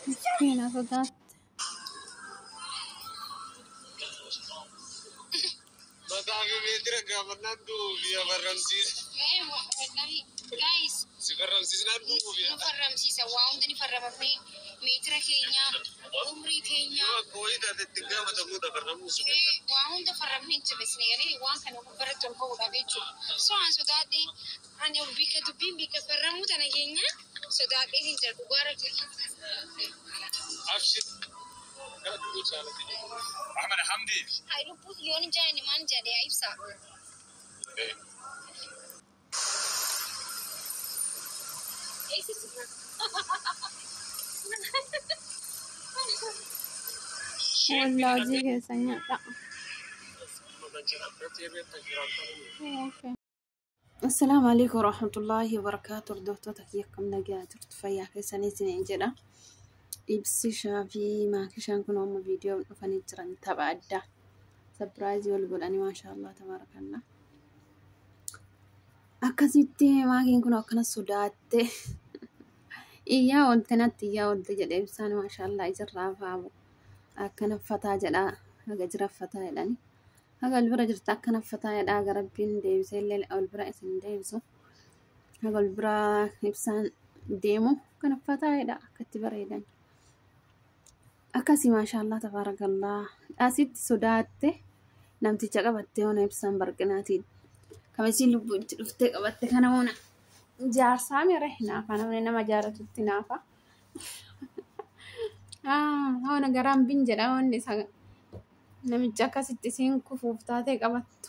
Miskiina sodaatte. Mataa fi meetira gaafannaan du'uuf farramsiisa. Wallahi guys. Si farramsiisnaan du'uuf. Nu farramsiisa, waa hunda ni farramamne, meetira keenya, umrii keenya. Yoo akka wayii taate itti gaafatamuudha farramuu si. Waa hunda farramne hin jabesine galee waan kana gubbaratti ol ba'uudhaaf jechuudha. So an sodaadhe, ani bika dubbiin bika farramuu tana keenya sodaadhee hin jira dhugaa rabbi. Abshir. Gara du'uu caalatti. Ahmad Hamdi. Hai lubbuu yoon hin jaallanne maal jedhee haa ibsaa. Eessa? Wallaa hojii keessan nyaadha. Assalaamu alaikum warahmatullaahi wabarakaatu. Hordoftoota kiyya, akkam nagaa jirtu? Fayyaa keessanii isiniin jedha. Ibsishaa fi maakishaan kun amma viidiyoo dhufanii jiran, tapha addaa. Surprise wal godhanii, maashaallah tabaarakallaa. Akkasitti maakiin kun akkana sodaatte iyyaa oolte, natti iyyaa oolte jedhee ibsaan. Maashaallah, ijarraa faabu akkana fataa jedha, haga jira fataa jedhani. Haga ol bira jirta akkana fataa jedha, haga rabbiin deebisee illee ol bira isin deebisu. Haga ol bira ibsaan deemu akkana fataa jedha, akkatti bareedan. Akkasii, maashaallah tabaarakallaa. Asitti sodaatte namticha qabattee ona ibsaan barqinaatiin. Kamisiin lubbuu itti dhuftee qabatte kana ona jaarsaa mire naafa, namni nama jaalatutti naafa. Ona garaan bin jedha wanni isa namicha akkasitti isiin kufuuf taatee qabattu.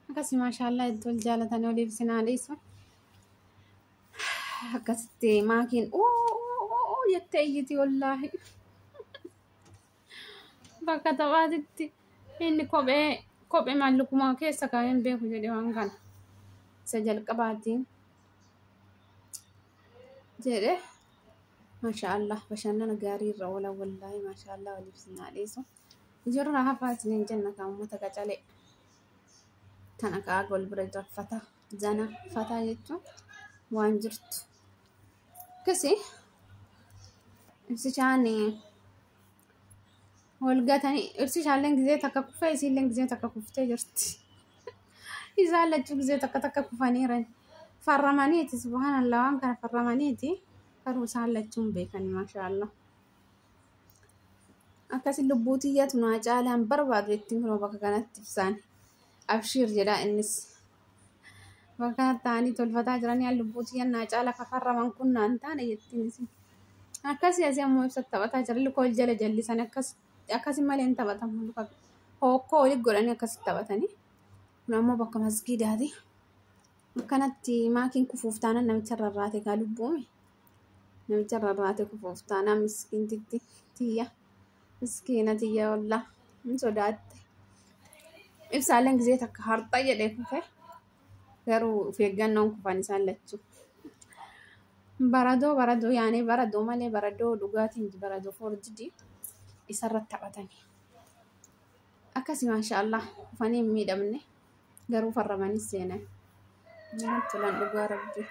Akkasii, maashaallah, itti wal jaalatanii waliif isin haa dhiisu. Akkasitti maakiin ooo jettee iyyiti wallaahi. Bakka taphaatitti inni kophee kophee maallukumaa keessa kaa'een beeku jedhe, waan kana isa jalqabaatiin jedhe. Maashaallah, bashannana gaarii irra oolan wallaahi, maashaallah, waliif isin haa dhiisu. Ijoorraa hafaa isiniin jenna kan uummata qacalee. Kana kaa wal bira jira fataa zana fataa jechuun waan jirtu. Akkasii ibsishaan wal gatanii, ibsishaalleen gizee takka kufee, isiilleen gizee takka kuftee jirti. Isaan lachuu gizee takka takka kufaniiran. Farramaniiti, subhaanallah, waan kana farramaniiti. Garuu isaan lachuun beekan, maashaallah. Akkasi lubbuu tiyyatu naa caalaan barbaadu ittiin kunoo bakka kanatti ibsaan. Abshiir jedha innis. Bakka kanatti ta'anii tolfataa jiranii, lubbuu tiyyan naa caala kafarraman kun naan taane jettiin isin. Akkasii asii ammoo ibsa taphataa jira. Luka wal jala jallisan akkas akkasi malee hin taphatamu. Luka hokkoo walitti godhanii akkasitti taphatanii. Kun ammoo bakka masgiidaati. Akkanatti maakiin kufuuf taanaan namicha rarraate kaa lubbuumi. Namicha rarraate kufuuf taanaan miskiintitti tiyya. Miskiina tiyya wallaa hin sodaatte. Ibsaalleen gizee takka harxa jedhee kufe. Garuu of eeggannoon kufan isaan lachuu. Baradoo baradoo yaanee baradoo malee baradoo dhugaatiin baradoo foorjidii isarratti taphatanii. Akkasii, maashaallah, kufanii hin miidhamne, garuu farramanii seenan. Namatti tolan dhugaa rabbi.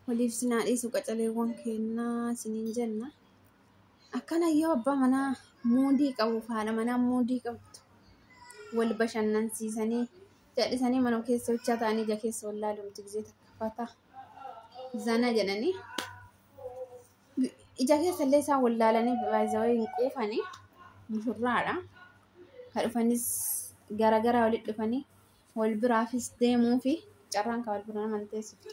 Waliif sinaa dhiisu qacaleewwan kennaa isiniin jenna. Akkana yoo abbaa manaa muudii qabu, haadha manaa muudii qabdu wal bashannansiisanii jal'isanii mana keessa hojjaa ta'anii ija keessa wal laalumti gizee takka fataa zana jedhanii ija keessa illee isaan wal laalanii baay'ee hin quufanii mushurraadha. Ka dhufanis garagaraa walitti dhufanii wal biraafis deemuu fi carraan kan wal bira nama hin teessiftu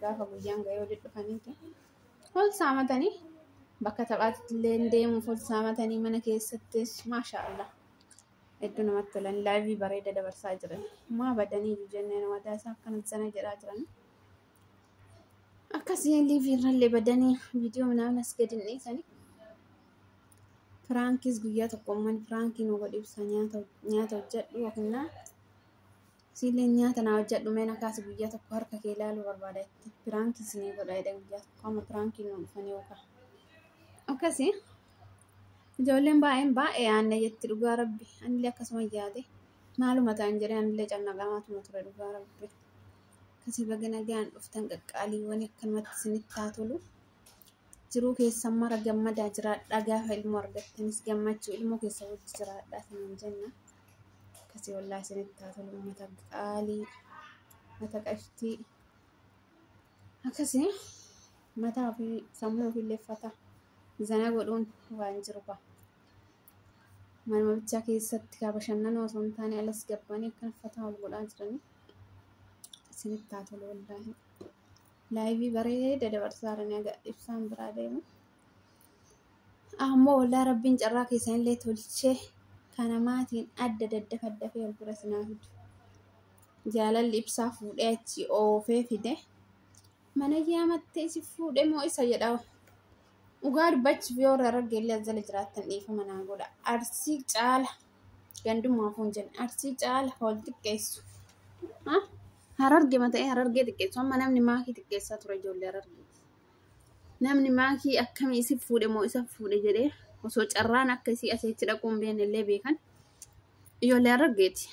gaafa guyyaan ga'ee walitti dhufaniiti. Wal saamatanii bakka taphaatti illee deemuuf wal saamatanii mana keessattis, maashaallah. Hedduu namatti tolan, live bareeda dabarsaa jiran. Maa badanii iyyuu jennee mataa isaa akkana zana jedhaa jiran. Akkasii live irrallee badanii viidiyoo minaamin as gadi hin dhiisanii. Prankiis guyyaa tokko uummanni prank nu godhu, ibsa nyaata nyaata hojjedhu yookiin siillee nyaata naa hojjedhu mee nakaas guyyaa tokko harka kee ilaaluu barbaada itti prank isinii godha jedhe guyyaa tokko amma prank nu dhufanii yookaan. Akkasii ijoolleen baay'een baay'ee yaanne jetti dhugaa rabbi, anillee akkasuma yaade maaluma ta'an jedhee anillee cannaqamaatuma ture dhugaa rabbi. Akkasii baga nagaan dhuftan qaqqaaliiwwan akkanumatti isinitti haa tolu. Jiruu keessan mara gammadaa jiraadhaa gaafa ilmoo argattanis gammachuu ilmoo keessa wajji jiraadhaa isiniin jenna. Akkasii wallaahi isinitti haa tolu uummata qaalii mata qashtii akkasii mataa ofii sammuu ofii illee zana godhuun waan jiru ba'a. Manuma bichaa keessatti kaa bashannanuu osoo hin taane alas gabbanii akkana fataa ol godhaa jiranii isinitti haa tolu wallaahi. Laayivii bareeda dabarsaa jiranii haga ibsaan biraa deemu. Ammoo wallaahi rabbiin carraa keessanillee tolchee kana maatiin adda daddafa ol bira sinaa fidu. Jaalalli ibsaa fuudhee achi oofee fide. Mana yaamattee si fuudhe moo isa jedha. Dhugaa dubbachuuf yoo warra Harargee illee as jala jiraattan dhiifama naa godha. Arsii caala gandummaaf hin jenne arsii caala wal xiqqeessu. Harargee ta'ee harargee xiqqeessu amma namni maakii xiqqeessaa ture ijoollee harargee. Namni maakii akkamii isi fuudhe moo isa fuudhe jedhee osoo carraan akka isii aseetti dhaquu hin beekne illee beekan ijoollee harargeeti.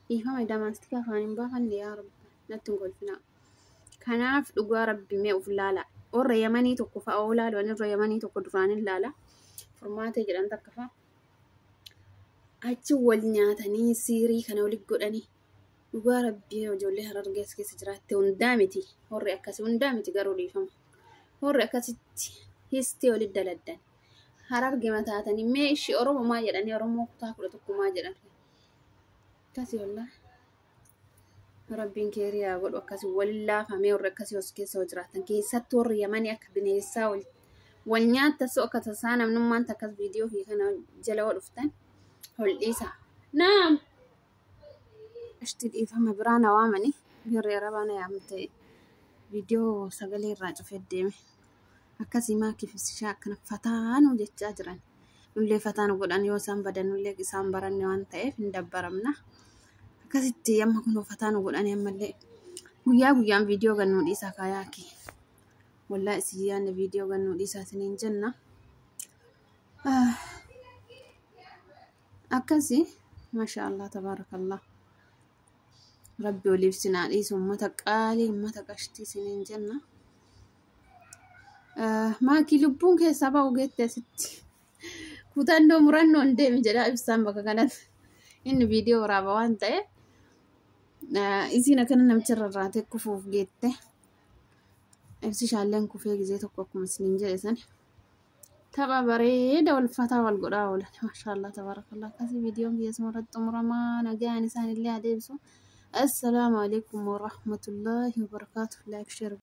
Dhiifama damaastika afaan hin baafanne yaa rabbi natti hin kolfinaa. Kanaaf dhugaa rabbi mee of laala. Warra Yamanii tokko fa'a oo laalu ani warra Yamanii tokko duraan hin laala. Furmaatee jedhan takka fa'a. Achi wal nyaatanii siirii kana walitti godhanii dhugaa rabbii ijoollee harargee as keessa jiraatte hundaa miti. Warri akkasii hundaa miti garuu dhiifama. Warri akkasitti histee walitti daladdan. Harargee mataatanii mee ishii Oromoo maa jedhanii Oromoo kutaa 11 maa jedhan. Akkasii wallaahi. Rabbiin keerii haa godhu akkasii waliin laafamee warri akkasii os keessa hoo jiraatan keessattuu warri Yamanii akka bineensaa wal nyaatta soo akka tasaa namnummaan takkas viidiyoo fi kana jala hoo dhuftan ol dhiisa. Naam! Ashti dhiifama biraa na waamanii birri arabaa na yaamte viidiyoo sagalee irraa cufee deeme. Akkasii maakiif ibsishaa akkana fataanuu jechaa jiran. Nullee fataanu godhan yoo isaan badan nullee isaan baranne waan ta'eef hin dabbaramna. Akkasitti amma kun fataa nu godhanii ammallee guyyaa guyyaan viidiyoo gannuu dhiisaa kaayaaki. Wallaa isin yaadne viidiyoo gannuu dhiisaa isiniin jenna. Akkasii maasha Allah tabaarakallah. Rabbi oliif sinaa dhiisu uummata qaalii uummata qashtii isiniin jenna. Maakii lubbuun keessaa ba'u geette asitti. Kutannoo murannoon deemi jedhaa ibsaan bakka kanatti. Inni viidiyoo waraaba waan ta'eef. Isiin akkana namicha irra raatee kufuuf geette. Ibsi shaalleen kufee gizee tokko akkuma isiniin jedhe sana. Tapha bareeda wal fataa wal godhaa oolan. Maashaallah tabaarakallah. Akkasii viidiyoon biyya sana irratti xumuramaa nagaan isaan illee adeemsu. Assalaamu alaikum warahmatullaahi wabarakaatuh. Like share.